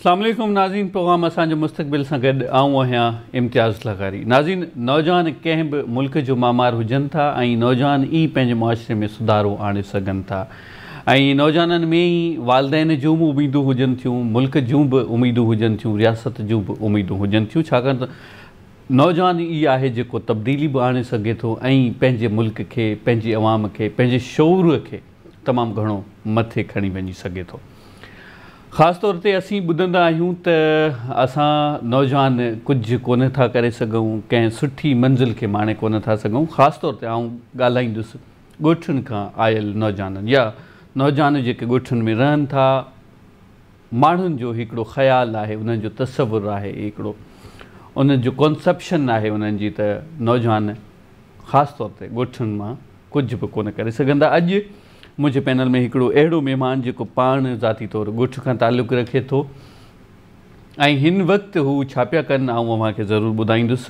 اسلام عليڪم ناظرين پروگرام اسان جو مستقبل سان گڏ آئون آهيان امتياز لغاري. ناظرين نوجوان ڪنهن به ملڪ جو معمار هجن ٿا ۽ نوجوان ئي پنهنجي معاشري ۾ سڌارو آڻي سگهن ٿا ۽ نوجوانن ۾ ئي والدين جون به اميدون هجن ٿيون، ملڪ جون به اميدون هجن ٿيون، رياست جون به اميدون هجن ٿيون، ڇاڪاڻ ته نوجوان ئي آهي جيڪو تبديلي به آڻي سگهي ٿو ۽ پنهنجي ملڪ کي، پنهنجي عوام کي، پنهنجي شعور کي تمام گهڻو مٿي کڻي وڃي سگهي ٿو. خاص طور تي اسين ٻڌندا آهيون ته اسان نوجوان ڪجهه ڪونه ٿا ڪري سگهون، ڪنهن سٺي منزل کي ماڻي ڪونه ٿا سگهون، خاص طور تي آئون ڳالهائيندس ڳوٺن کان آيل نوجوانن يا نوجوان جيڪي ڳوٺن ۾ رهن ٿا، ماڻهن جو هڪڙو خيال آهي، انهن جو تصور آهي، هڪڙو انهن جو ڪانسيپشن آهي انهن جي ته نوجوان خاص طور تي ڳوٺن مان ڪجهه به ڪونه ڪري سگهندا. اڄ منهنجي پينل ۾ هڪڙو اهڙو مهمان جيڪو پاڻ ذاتي طور ڳوٺ کان تعلق رکي ٿو ۽ هن وقت هو ڇا پيا ڪن آئون اوهان کي ضرور ٻڌائيندس،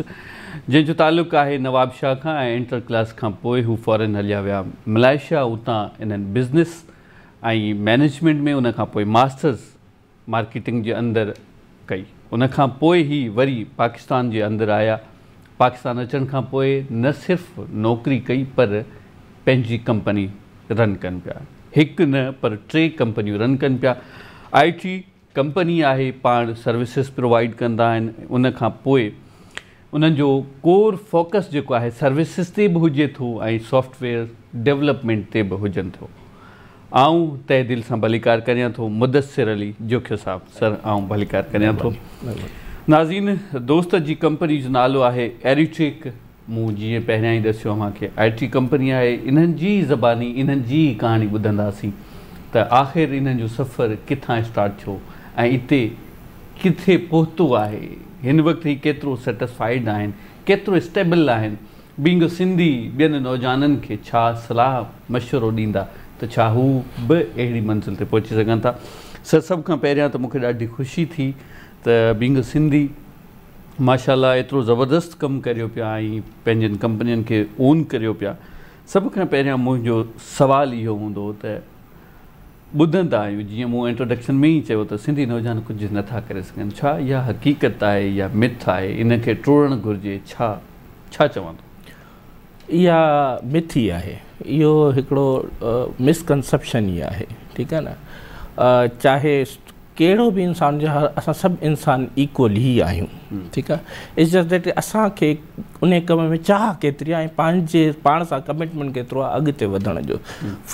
جنهن جو تعلق آهي نوابشاهه کان ۽ انٽر ڪلاس کان پوء هو فارين هليا ويا ملائيشيا، اتان انهن بزنس ۽ مئنيجمينٽ ۾ ان کان پوء ماسٽرز مارڪيٽنگ جي اندر ڪئي، ان کان پوء هي وري پاڪستان جي اندر آيا، پاڪستان اچڻ کان پوء نه صرف نوڪري ڪئي پر پنهنجي ڪمپني رن ڪن پيا، هڪ نه پر ٽي ڪمپنيون رن ڪن پيا، آئي ٽي ڪمپني آهي، پاڻ سروسز پرووائيڊ ڪندا آهن، ان کان پوء انهن جو ڪور فوڪس جيڪو آهي سروسز تي به هجي ٿو ۽ سافٽ ويئر ڊولپمينٽ تي به هجن ٿو. آئون تهه دل سان ڀليڪار ڪريان ٿو مدثر علي جوکيو صاحب. سر آئون ڀليڪار ڪريان ٿو. ناظرين دوست جي ڪمپني جو نالو آهي ايريٽيڪ. مون جيئن پهريان ئي ڏسيو اوهان کي آئي ٽي ڪمپني آهي. انهن جي ئي زباني انهن جي ئي ڪهاڻي ٻڌنداسين ته آخر انهن جو سفر ڪٿان اسٽارٽ ٿيو ۽ اتي ڪٿي پهتو آهي، هن وقت هي ڪيترو سيٽسفائيڊ آهن، ڪيترو اسٽيبل آهن، بينگ ا سنڌي ٻين نوجوانن کي ڇا صلاح مشورو ڏيندا ته ڇا هو به اهڙي منزل تي پهچي سگهن ٿا. سر سڀ کان پهريان ته مون کي ڏاڍي خوشي ٿي ته بينگ ا سنڌي ماشاء الله ايترو زبردست ڪم ڪريو پيا ۽ پنهنجن ڪمپنين کي اون ڪريو پيا. سڀ کان پهريان منهنجو سوال اهو هوندو ته ٻڌندا آهيون جيئن مون انٽروڊڪشن ۾ ئي چيو ته سنڌي نوجوان ڪجهه نه ٿا ڪري سگهن ڇا اها حقيقت آهي يا مٿ آهي ان کي ٽوڙڻ گهرجي ڇا ڇا چوندو؟ اها مٿ ئي آهي اهو هڪڙو مسڪنسيپشن ئي آهي ٺيڪ آهي نه چاهي ڪهڙو به انسان هجي اسان سڀ انسان ايڪول ئي آهيون ٺيڪ آهي it's just that اسان کي ان ڪم ۾ چاهه ڪيتري آهي ۽ پنهنجي پاڻ سان ڪمٽمينٽ ڪيترو آهي اڳتي وڌڻ جو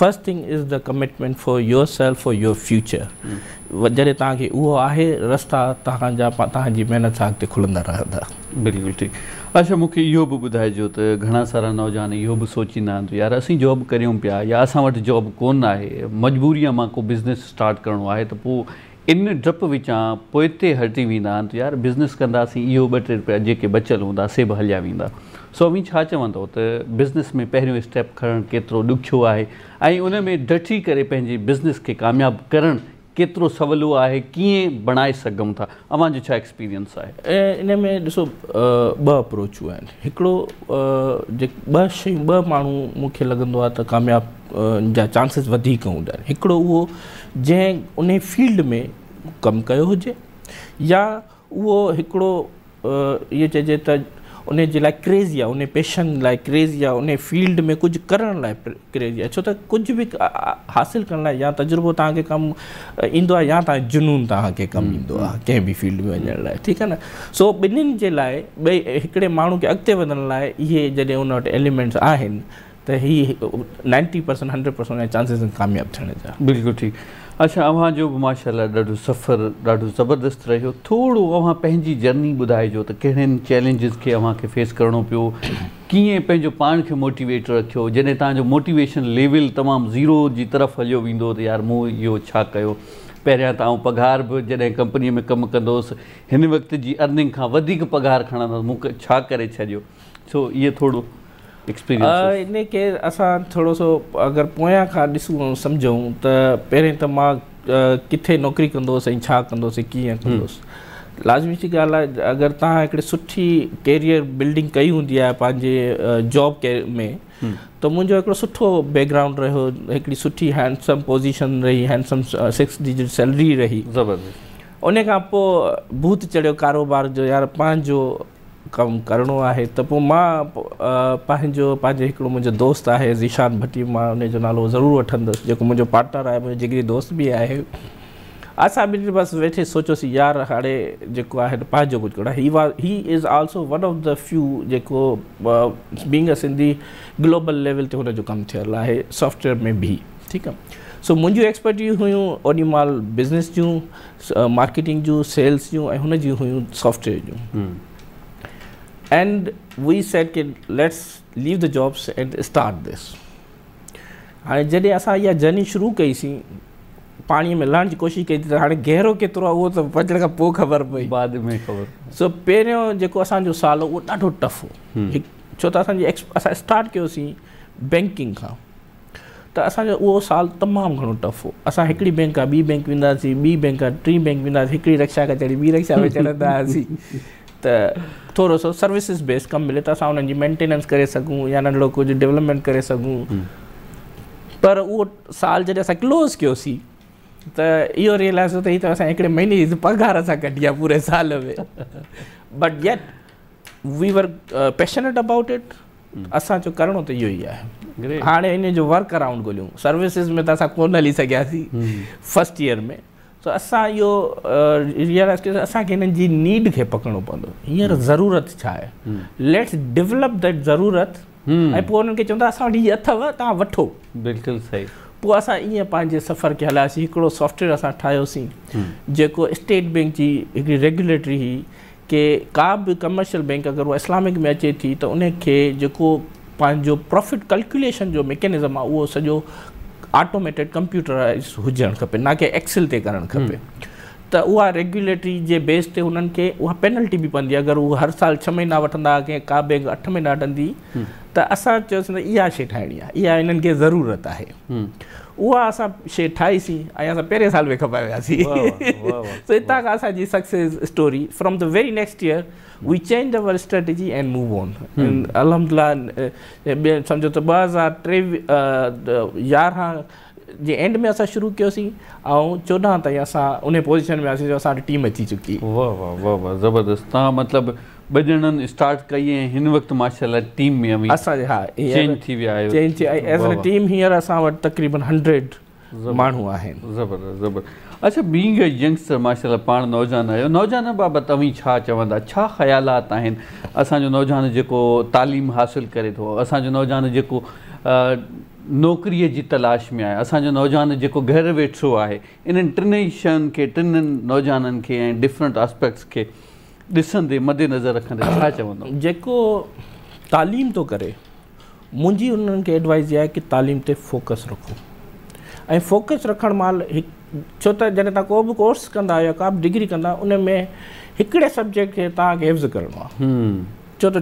first thing is the commitment for yourself for your future جڏهن توهان کي اهو آهي رستا توهان جا توهان جي محنت سان اڳتي کلندا رهندا. بلڪل ٺيڪ اڇا مون کي اهو به ٻڌائجو ته گهڻا سارا نوجوان اهو به سوچيندا آهن ته يار اسين جاب ڪريون پيا يا اسان وٽ جاب ڪونه آهي مجبوريء مان ڪو بزنس اسٽارٽ ڪرڻو آهي ته پوء ان ڊپ وچان پوئتي هٽي ويندا آهن ته يار بزنس ڪنداسين اهو ٻه ٽي رپيا جيڪي بچيل هوندا سي به هليا ويندا سو اوهين ڇا چوندؤ ته بزنس ۾ پهريون اسٽيپ کڻڻ ڪيترو ڏکيو آهي ۽ ان ۾ ڊٽي ڪري پنهنجي بزنس کي ڪامياب ڪرڻ ڪيترو سولو آهي ڪيئن بڻائي سگهون ٿا اوهان جو ڇا ايڪسپيرينس آهي؟ ان ۾ ڏسو ٻه اپروچون آهن هڪڙو ٻه شيون ٻه ماڻهو مون کي لڳندو آهي ته ڪامياب جا چانسز وڌيڪ هوندا آهن هڪڙو اهو جنهن انهي فيلڊ ۾ ڪم ڪيو هجي يا اهو هڪڙو اهو چئجي ته ان جي لاء ڪريزي آهي ان پيشن لاء ڪريزي آهي ان فيلڊ ۾ ڪجهه ڪرڻ لاء ڪريزي آهي ڇو ته ڪجهه به حاصل ڪرڻ لاء يا تجربو توهان کي ڪم ايندو آهي يا توهان جو جنون توهان کي ڪم ايندو آهي ڪنهن به فيلڊ ۾ وڃڻ لاء ٺيڪ آهي نه سو ٻنهين جي لاء ٻئي هڪڙي ماڻهو کي اڳتي وڌڻ لاء اهي جڏهن ان وٽ ايليمينٽس آهن ته هي نائنٽي پرسنٽ هنڊريڊ پرسنٽ جا چانسز آهن ڪامياب ٿيڻ جا. بلڪل ٺيڪ اڇا اوهان جو به ماشاءالله ڏاڍو سفر ڏاڍو زبردست رهيو ٿورو اوهان پنهنجي جرني ٻڌائجو ته ڪهڙين چئلينجز کي اوهان کي فيس ڪرڻو پيو ڪيئن پنهنجو پاڻ کي موٽيويٽ رکيو جڏهن توهان جو موٽيويشن ليول تمام زيرو جي طرف هليو ويندو ته يار مون اهو ڇا ڪيو پهريان ته آئون پگهار به جڏهن ڪمپني ۾ ڪم ڪندو هوس هن وقت جي ارننگ کان وڌيڪ پگهار کڻندو هوس مون ڇا ڪري ڇڏيو سو اهي ٿورو ايڪسپيرينسز. ان کي اسان ٿورو سو اگر پويان کان ڏسون ۽ سمجهون ته پهرين ته مان ڪٿي نوڪري ڪندو هوس ۽ ڇا ڪندو هوس ۽ ڪيئن ڪندو هوس. لازمي سي ڳالهه آهي اگر توهان هڪڙي سٺي ڪيريئر بلڊنگ ڪئي هوندي آهي پنهنجي جاب ۾ ته منهنجو هڪڙو سٺو بيڪ گرائونڊ رهيو هڪڙي سٺي هينڊسم پوزيشن رهي هينڊسم سڪس ڊجٽ سيلري رهي. زبردست. ان کان پوءِ ڀوت چڙهيو ڪاروبار جو، يار پنهنجو ڪم ڪرڻو آهي. ته پوءِ مان پنهنجو پنهنجو هڪڙو منهنجو دوست آهي ذيشان ڀٽي، مان ان جو نالو ضرور وٺندس، جيڪو منهنجو پارٽنر آهي، منهنجو جگري دوست به آهي. اسان ٻنهي بس ويٺي سوچيوسين، يار هاڻي جيڪو آهي پنهنجو ڪجهه ڪرڻو. He is also one of the few جيڪو being a Sindhi global level تي هن جو ڪم ٿيل آهي سافٽ ويئر ۾ به. ٺيڪ آهي. سو منهنجون ايڪسپرٽيز هيون اوڏي مهل بزنس جون، مارڪيٽنگ جون، سيلز جون ۽ هن جون هيون soft where June. And we said K let's leave the jobs and start this. هاڻي جڏهن اسان اها جرني شروع ڪئيسين، پاڻيءَ ۾ لهڻ جي ڪوشش ڪئي ته هاڻي گهرو ڪيترو آهي اهو ته وڃڻ کان پوءِ خبر پئي، بعد ۾ خبر. سو پهريون جيڪو اسان جو سال هو اهو ڏاڍو ٽف هو، ڇو ته اسان اسٽارٽ ڪيوسين بينڪنگ کان، ته اسان جو اهو سال تمام گهڻو ٽف هو. اسان هڪڙي بينڪ کان ٻي بينڪ وينداسين، ٻي بينڪ کان ٽين بينڪ وينداسين، هڪڙي رڪشا کان چڙهي ٻي رڪشا ۾ چڙهندا هئاسين ته ٿورو سو سروسز بيس ڪم ملي ته اسان انهن جي مينٽيننس ڪري سگهون يا ننڍڙو ڪجهه ڊولپمينٽ ڪري سگهون. پر اهو سال جڏهن اسان ڪلوز ڪيوسين ته اهو ريئلائز ٿيو ته هيءَ ته اسان هڪڙي مهيني جي پگهار اسان ڪڍي آهي پوري سال ۾. But yet we were passionate about it. اسان چيو ڪرڻو ته اهو ئي آهي، هاڻي ان جو ورڪ ارائونڊ ڳولهيون. سروسز ۾ ته اسان ڪونه هلي سگهياسين فرسٽ ايئر ۾، ته اسان اهو ريئلائز ڪيوسين اسان کي هنن جي نيڊ کي پڪڙڻو پوندو. هينئر ضرورت ڇا آهي، let's develop that ضرورت ۽ پوءِ انهن کي چوندا اسان وٽ هيءَ اٿو توهان وٺو. بلڪل صحيح. پوءِ اسان ائين پنهنجي سفر کي هلايوسين. هڪڙو سافٽ ويئر اسان ٺاهيوسين جيڪو اسٽيٽ بينڪ جي هڪڙي ريگيوليٽري هئي ڪه ڪا به ڪمرشل بينڪ اگر اها اسلامڪ ۾ اچي ٿي ته ان کي جيڪو پنهنجو پرافٽ ڪيلڪيوليشن جو ميڪينزم آهي اهو سڄو آٽوميٽيڊ ڪمپيوٽرائز هجڻ کپي، نه ڪه ايڪسل تي ڪرڻ کپي. ته اها ريگيوليٽري جي بيس تي هنن کي اها پينلٽي به پوندي. اگر اهو هر سال 6 مهينا وٺندا، ڪنهن ڪا بينڪ 8 مهينا وٺندي، ته اسان چيوسين ته اها شيءِ ٺاهڻي آهي، اها هنن کي ضرورت آهي. اها اسان شيءِ ٺاهيسين ۽ اسان پهرين سال ۾ کپائي وياسين. سو هتان کان اسان جي success story from the very next year we change our strategy and move on. الحمدلله سمجهو ته 2011 جي اينڊ ۾ اسان شروع ڪيوسين ۽ 14 تائين اسان ان پوزيشن ۾ آياسين جو اسان وٽ ٽيم اچي چڪي. واهه واهه واهه واهه، زبردست. توهان مطلب 2 ڄڻن اسٽارٽ ڪئي ۽ هن وقت ماشاءالله ٽيم ۾ اوهين اسان جي ها چينج ٿي ويا آهيو. چينج ٿي ۽ ايز ا ٽيم هينئر اسان وٽ تقريبن 100 ماڻهو آهن. زبردست زبردست. اڇا، بينگ ا ينگسٽر ماشاءالله پاڻ نوجوان آهيو، نوجوان بابت اوهين ڇا چوندا، ڇا خيالات آهن؟ اسان جو نوجوان جيڪو تعليم حاصل ڪري ٿو، اسان جو نوجوان جيڪو نوڪريءَ جي تلاش ۾ آهي، اسان جو نوجوان جيڪو گهر ويٺو آهي، انهن ٽنهي شين کي، ٽنهن نوجوانن کي ۽ ڊفرنٽ آسپيڪٽس کي ڏسندي مد نظر رکندي ڇا چوندو؟ جيڪو تعليم ٿو ڪري، منهنجي انهن کي ايڊوائز اها آهي ڪه تعليم تي فوڪس رکو. ۽ فوڪس رکڻ مهل ڇو ته جڏهن توهان ڪو به ڪورس ڪندا آهيو يا ڪا به ڊگري ڪندا آهيو، ان ۾ هڪڙي سبجيڪٽ کي توهان کي حفظ ڪرڻو آهي. ڇو ته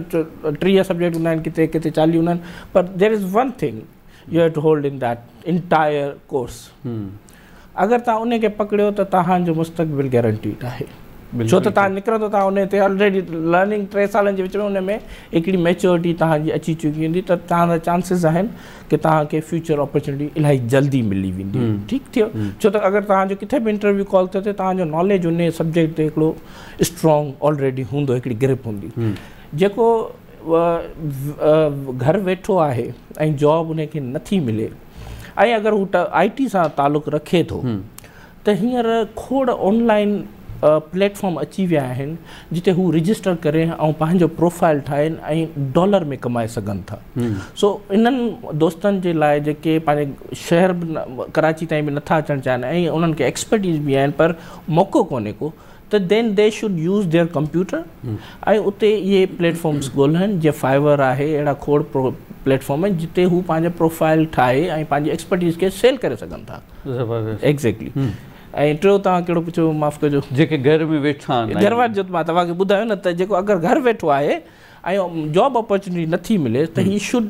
30 سبجيڪٽ هوندا آهن، ڪٿي ڪٿي 40 هوندا آهن، پر there is one thing you have to hold in that entire course. اگر توهان ان کي پڪڙيو ته توهان جو مستقبل گارنٽيڊ آهي. ڇو ته توهان نڪرندو توهان ان تي آلريڊي لرننگ 3 سالن جي وچ ۾ ان ۾ هڪڙي ميچورٽي توهان جي اچي چڪي هوندي، ته توهان جا چانسز آهن ڪه توهان کي فيوچر اپرچونٽي الاهي جلدي ملي ويندي. ٺيڪ ٿيو. ڇو ته اگر توهان جو ڪٿي به انٽرويو ڪال ٿو ٿئي، توهان جو ناليج ان سبجيڪٽ تي هڪڙو اسٽرانگ آلريڊي هوندو، هڪڙي گرپ هوندي. جيڪو گهر ويٺو آهي ۽ جاب ان کي نٿي ملي ۽ اگر هو I ٽي سان تعلق رکي ٿو ته هينئر کوڙ آنلائن پليٽ فارم اچي ويا آهن جتي هو رجسٽر ڪري ۽ پنهنجو پروفائل ٺاهين ۽ ڊالر ۾ ڪمائي سگهن ٿا. سو انهن دوستن جي لاءِ جيڪي پنهنجي شهر به ڪراچي تائين به نٿا اچڻ چاهين ۽ انهن کي ايڪسپرٽيز به آهن پر موقعو ڪونهي ڪو، ته then they should use their computer ۽ اتي اهي پليٽ فارمس ڳولهن، جيئن فائيور آهي، اهڙا کوڙ پليٽ فارم آهن جتي هو پنهنجو پروفائل ٺاهي ۽ پنهنجي ايڪسپرٽيز کي سيل ڪري سگهن ٿا. زبردست. ايگزيڪٽلي. ۽ ٽيون توهان ڪهڙو پڇيو، معاف ڪجو؟ جيڪي گهر ۾ ويٺا آهن. گهر واري جو مان توهان کي ٻڌايو نه ته جيڪو اگر گهر ويٺو آهي ۽ جاب اپرچونٽي نٿي ملي ته he should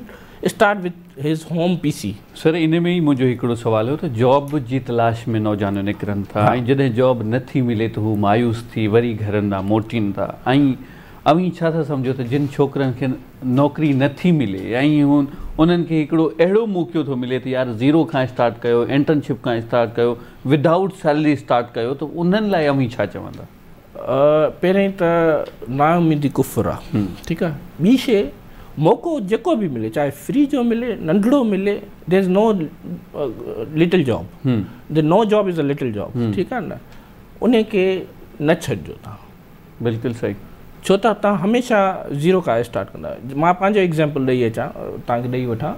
start with his home P C. Sir, ان ۾ ئي منهنجو هڪڙو سوال هو ته جاب جي تلاش ۾ نوجوان نڪرن ٿا ۽ جڏهن جاب نٿي ملي ته هو مايوس ٿي وري گهرن ڏانهن موٽين ٿا. ۽ اوهين ڇا ٿا سمجهو ته جن ڇوڪرن کي نوڪري نه ٿي ملي ۽ انهن کي هڪڙو اهڙو موقعو ٿو ملي ته يار زيرو کان اسٽارٽ ڪيو، انٽرنشپ کان اسٽارٽ ڪيو، ودائوٽ سيلري اسٽارٽ ڪيو ته انهن لاء اوهين ڇا چوندا؟ پهرين ته نااميدي ڪفر آ، ٺيڪ آ. ٻي شي موقعو جيڪو به ملي، چاهي فري جو ملي، ننڍڙو ملي، there is no little job, the no job is a little job, ٺيڪ آ نه، انهي کي نه ڇڏجو توهان. بلڪل صحيح. ڇو ته توهان هميشه زيرو کان اسٽارٽ ڪندا آهيو. مان پنهنجو ايگزامپل ڏئي اچان، توهان کي ڏئي وٺان.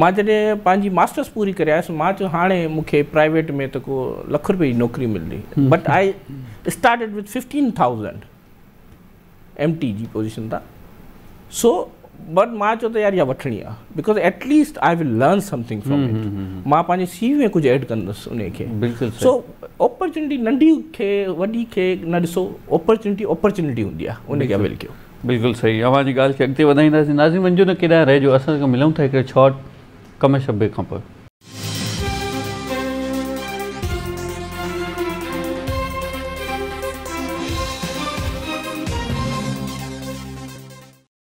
مان جڏهن پنهنجي ماسٽرس پوري ڪري آيس، مان چيو هاڻي مون کي پرائيويٽ ۾ ته ڪو لک روپئي جي نوڪري ملندي، but I started with 15,000 M T جي پوزيشن تان. سو بٽ مان چيو ته يار اها وٺڻي آهي، because at least I will learn something from it. مان پنهنجي سي وي ۾ ڪجهه ايڊ ڪندس انهي کي. بلڪل. سو اپرچونٽي ننڍي کي وڏي کي نه ڏسو، اپرچونٽي اپرچونٽي هوندي آهي، ان کي اويل ڪيو. بلڪل صحيح. اوهان جي ڳالهه کي اڳتي وڌائينداسين. ناظرين وڃجو نه ڪيڏانهن رهجو، اسان کان ملون ٿا هڪڙي شارٽ ڪمرشل بريڪ کان پوء.